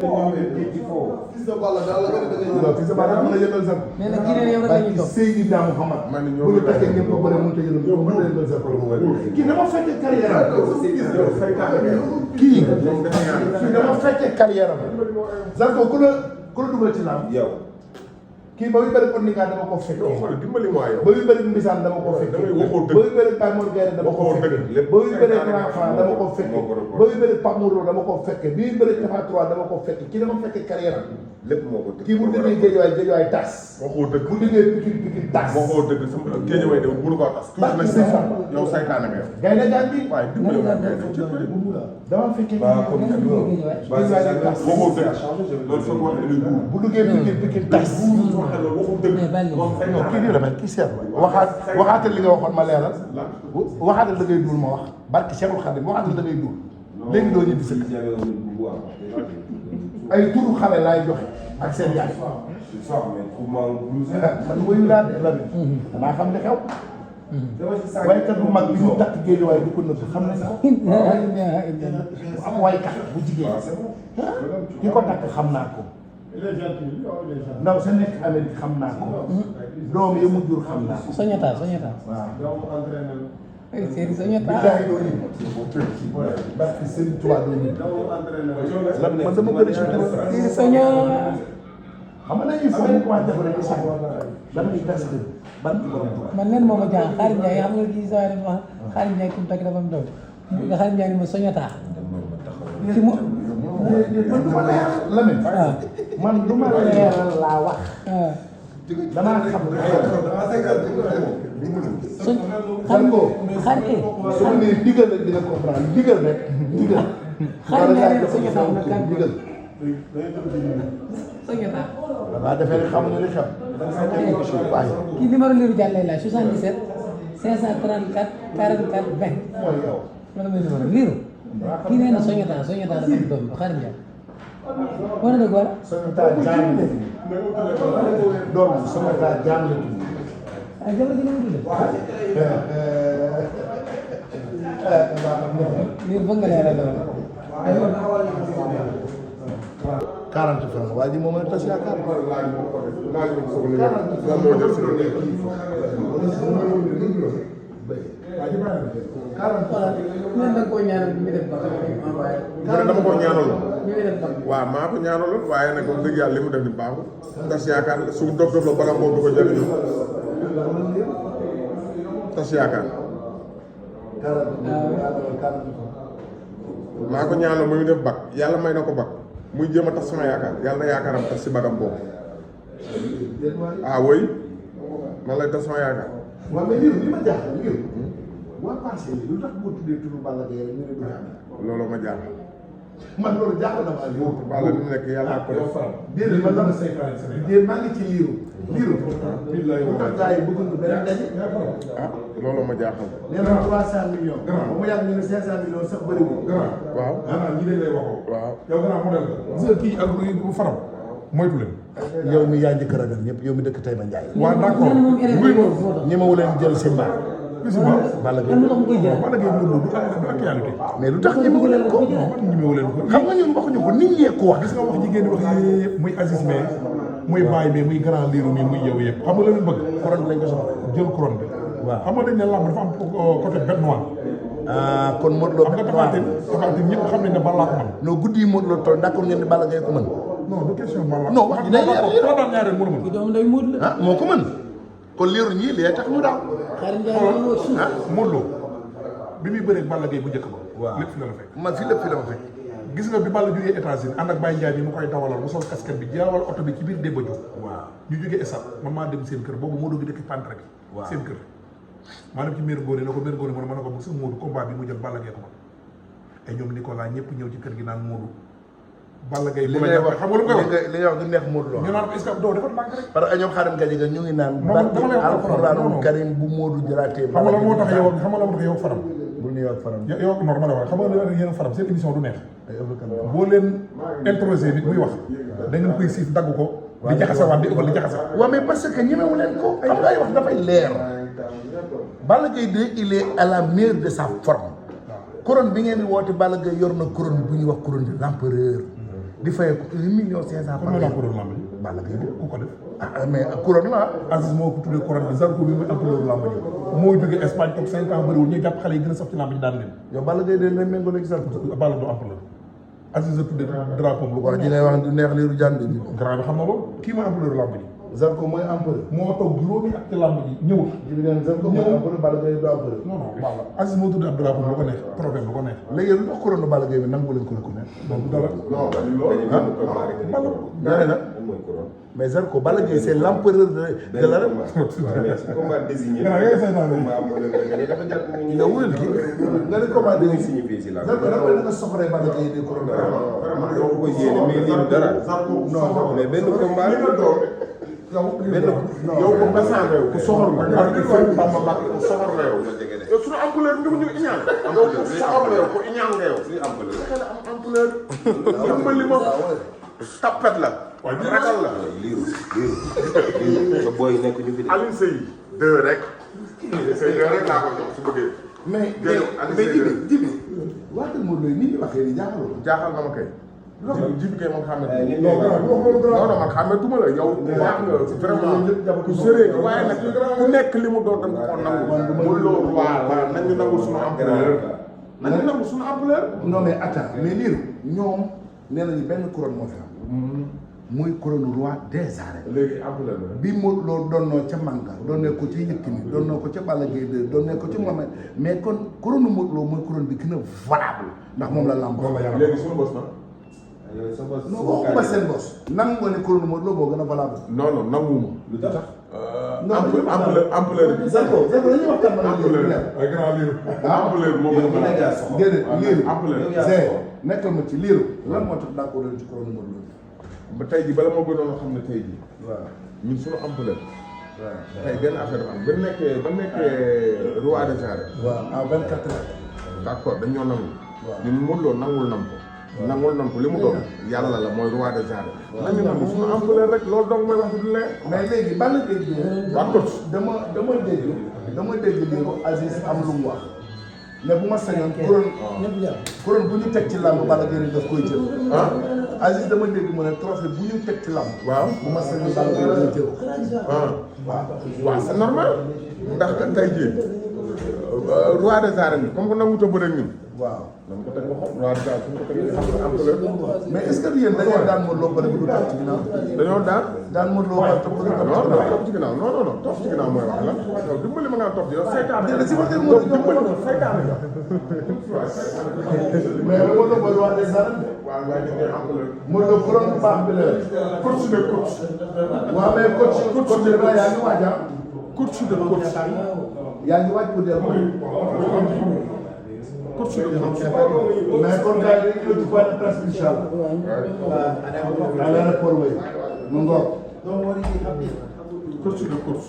fils de Balla daal la gën a dëgg. fils de Balla am na yëngal sax. nee na kii nee yow rek la ñuy topp. Seydina Mouhamad. bu ñu takkee ñëpp ba bëri mënut a yëngal mën na yëngal sax. kii dama fekkee carrière am. kii dama fekkee carrière am. Zarko ku la dugal ci lamb. yow. kii ba muy bëri Ondinga dama ko fekkee. dimbali ma yow. ba muy bëri Mbisaan dama ko fekkee. ba muy bëri Baye Mor Gueye dama ko fekkee. ba muy bëri Grand Franc dama ko fekkee. ba muy bëri Pape Mourou dama ko fekkee. bi muy bëri Tafa 3 dama ko fekkee. kii dama fekkee carrière am. lépp moo ko dëgg. kii bu déggee géejawaay tas. waxoo dëgg. bu déggee Pikine tas. waxoo dëgg sama géejawaay de mënu ko tas. tuuti na si yow saytaane nga yow. gay na jàng bi. waaye dimbali ma dama fekkee. waxoo dëgg. loolu foog wax ne bu duggee Pikine tas. waxul dëgg. non kii nii la mel kii seet waxaatal li nga waxoon ma leeral waxaatal da ngay duul ma wax barki Cheikhul Khadim waxaatal da ngay duul léegi doo ñibbi sëkk ay turu xale laay joxe ak seen yaay man woyu laa de la damaa xam li xew waykat bu mag bi ñu takk géej waaye du ko nëbb xam nañ ko bu am waykat bu jigéen ki ko takk xam naa ko ndaw sa nekk Amérique xam naa ko doom ya mu jur xam naa ko Soñata waaw ay séeri Soñata billahi doo ñib barke Serigne Touba doo ñib man dama bëri sutura séeri Soña xam nga dañuy foog mu commencé ko rek di sax damay tas kër ban man leen moo ma jàng Xaadim Njaay xam nga kii saa dafa wax Xaadim Njaay ki mu takk dafa am doom nga Xaadim Njaay ni ma Soñata ci mu man du ma leer Lamine man du ma leeral laa wax damaa xam ne suñ xam ko xarit su ma nee digal rek dina comprendre digal rek digal Xaadim Njaay ne Soñata am na kan digal Soñata waaw defee rek xamuñu li xew waaye kii numéro Lirou Diane lay laaj 77 534 44 20 mooy yow loolu mooy numéro Lirou kii nee na Soñata dafa am doom Xaadim Njaay war na dëgg wala sama taa jaam la doom sama taa jaam la ah jabar ji ni mu tudd Lirou bëgg nga leeral loolu 40 francs waa ji moo mën a tas yaakaar man da koo ñaanal ñu def ba dama ko ñaanaloon. ñu def ba waaw maa ko ñaanaloon waaye nag wax dëgg yàlla li mu def ni baaxul. tas yaakaar su dof dof la bagam boobu du ko jëriñoo. tas yaakaar. maa ko ñaanaloon muy def bag yàlla may na ko bag muy jéem a tas sama yaakaar yàlla na yaakaaram tas si bagam boobu. ah oui man lay tas sama yaakaar. waaw mais li ma jaaxal Lirou waa passé lu tax boo tuddee turu Balla Gaye ñu ne du looloo ma jaaxal. man loolu jaaxal na ma Lirou. Balla li mu nekk yàlla ko def. déedéet man dama say déedéet maa ngi ci Lirou. bu tax gars yi bëgg beneen daje. ah looloo ma jaaxal. nee na 300 millions. ba mu yàgg ñu ne 500 millions sax bëriwul. waaw. ñi dañ lay waxoo. waaw. yow gannaaw modèle la. gis nga kii ak bu faram moytu leen. yow mi yaa njëkk a ragal ñëpp yow mi dëkk Taïba Ndiaye. waaw d'accord muy ma. ñemewu leen jël si mbaar. bisimilah. Balla Gaye Balla Gaye Modou Lô du actualité. mais lu tax ñemewu leen ko. man ñemewu leen ko. xam nga ñun waxuñu ko nit ñee ko wax. gis nga wax jigéen di wax yëpp muy Aziz mais muy Baye mais muy grand Lirou mi muy yow yëpp xam nga la leen bëgg. couronne bi lañ ko soxla. jël couronne bi. waaw xam nga dañ ne làmb dafa am côté bête noire. ah kon Modou Lô. xam nga Tapha Tine ñëpp xam nañ ne Balla ko mën. non guddi yi Modou Lô toll d'accord ngeen ni Balla Gaye ko mën. non du question Balla. non wax ji day leer koo daan ñaareel mënu mën. kii doomu day muut la ah moo ko mën kon Lirou ñii lee tax ñu daaw. Xaadim Njaay moo suuf ah Modou Lô bi muy bëreeg Balla Gaye bu njëkk ba. waaw lépp fi la la fekk. man fii lépp fii la ma fekk. gis nga bi Balla jógee États-Unis ànd ak Baye Ndiaye bi mu koy dawalal mu sol casquette bi jaawal oto bi ci biir Demba Diop. waaw ñu jógee Esat man maa dem seen kër boobu Modou gi dëkk Pantre bi. waaw seen kër. maa dem ci mère Ngone ne ko mère Ngone ma ne ko bu sa Modou combat bi mu jël Balla Gaye ko man ay ñoom Nicolas ñëpp ñëw ci kër gi naan Modou. Balla Gaye li ngay wax xam nga lu koy wax li ngay wax du neex Modou Lô. ñu naan ko est-ce que doo defar ndànk rek. parce que ñoom xaarim Gadiaga ñu ngi naan. non dama lay wax alxuraanul karim bu Modou jëlaatee. xam nga la moo tax yow xam nga la moo tax yow faram. bu New York faram. yow non dama lay wax xam nga yéen faram seen émission du neex. ay avocat boo leen introsé nit muy wax da ngeen koy siif dagg ko. di jaxase waat di ëppal di jaxase. waaw mais parce que ñemewu leen ko. xam nga ay wax dafay leer. Balla Gaye 2 il est à la meilleure de sa forme. couronne bi ngeen di woote Balla Gaye yor na couronne bu ñuy wax couronne de l'empereur. di fayee ko 1,500,000 kon mooy empereur lamb ji. Balla Gaye de ku ko def. ah mais couronne la Aziz moo ko tuddee couronne bi Zarko bi muy empereur lamb ji. moo jógee Espagne toog 5 ans bëriwul ñu jàpp xale yi gën a saf ci lamb ji daan leen. yow Balla Gaye de lay méngoo ak Zarko Balla du empereur. Aziz a tuddee drapeau lu ko wax ji ngay wax du neex liiru jànd bi grand bi xam na loolu kii mooy empereur lamb ji. Zarko mooy empereur moo toog juróomi at ci lamb ji ñëw. jibi neen Zarko mooy empereur Balla Gaye du empereur non non Balla Aziz moo tuddee ab drapeau lu ko neex trophée lu ko neex. léegi lu tax couronne Balla Gaye bi nangu leen ko reconnaître donc dara. ñaare nag mais Zarko Balla Gaye c'est l'empereur de l'arène combat désigné. nga wuyul ki nga ne comment de signifié si la. Zarko dafa da nga soxoree Balla Gaye de couronne vraiment doo ko yéene mais lii du dara. non mais benn combat. benn yow bu besaan yow ku soxor nga parce que sëñ Bamba Mbàkke ku soxor nga yow yow suñu ampleur ñu iñaan yow ku soxor nga yow ku iñaan nga yow xel am ampleur dimbali ma tapet la ragal la liiru nga booy nekk ñu fi de. Alioune Seye 2 rek Seye 2 rek laa ko jox su bëggee mais jibi waa kër Modou Lo ni ñu waxee ni jaaxaloo jaaxal na ma kay jibi kay moom xam ne non man xàmmeetuma la yow baax nga vraiment ku sérieux waaye nag ku nekk li mu doon dañ ko nangu mu loolu waa nañu nangu suñu ampleur nañu nangu suñu ampleur non mais attends mais liiru ñoom nee nañu benn couronne moo fi am muy couronne roi des arènes léegi ampleur la bi Modou Lo doonnoo ca Manga doonnee ko ci Yékini doonnoo ko ca Balla Gaye 2 doonnee ko ci Mohamed mais kon couronne Modou Lo mooy couronne bi gën a valable ndax moom la lamb léegi suñu bos na non waxuma seen bos nangu nga ne couronne Modou Lo moo gën a valable non non nanguwuma lu tax ampleur bi Zarko dañuy waxtaan ma ampleur ay grand liiru. ampleur moo gën a déedéet liiru ampleur nekkal ma ci liiru lan moo tax d'accord leen ci couronne Modou Lo ba tey ji bala moo gënoon a xam ne tey ji waaw ñun suñu ampleur tey benn affaire dafa am ba nekkee roi des arènes waaw en 24 heures d'accord dañ ñoo nangu waaw ñun Modou Lo nangul nam ko nangul nam ko li mu doon yàlla la mooy roi des arènes nañu nangu suñu ampleur rek loolu donc mooy wax du leer mais léegi Balla Gaye bi dama dégg liiru Aziz am lu mu wax ne bu ma sañoon couronne bu ñu teg ci làmb Balla Gaye daf koy jël Aziz dama dégg mu ne trophée bu ñu teg ci làmb waaw bu ma sañoon Balla Gaye daf jël waaw c'est normal ndax tey jii roi des arènes bi comme que nangu ta bëre ñun waaw dama ko teg loxo roi des arènes suñu ko teg xam nga ampleur mais est-ce que yéen dañoo daan Modou Lo pare bu topp ci ginnaaw dañoo daan Modou Lo pare topp ci non ginnaaw topp ci ginnaaw non topp ci ginnaaw mooy wax la yow dimbali ma nga topp yow seytaane déedéet si côté Modou Lo dimbali ma seytaane nga mais Modou Lo mooy roi des arènes waaw waaye ñu ngi ampleur Modou Lo couronne bu baax bi la coach de coach waaw mais coach de yaa ngi waaj a coach de coach yaa ngi waaj pour dellu coach de coach mais kon gars yi dañuy yóbbu point de presse incha allah à l'aéroport way mu ngoog coach de coach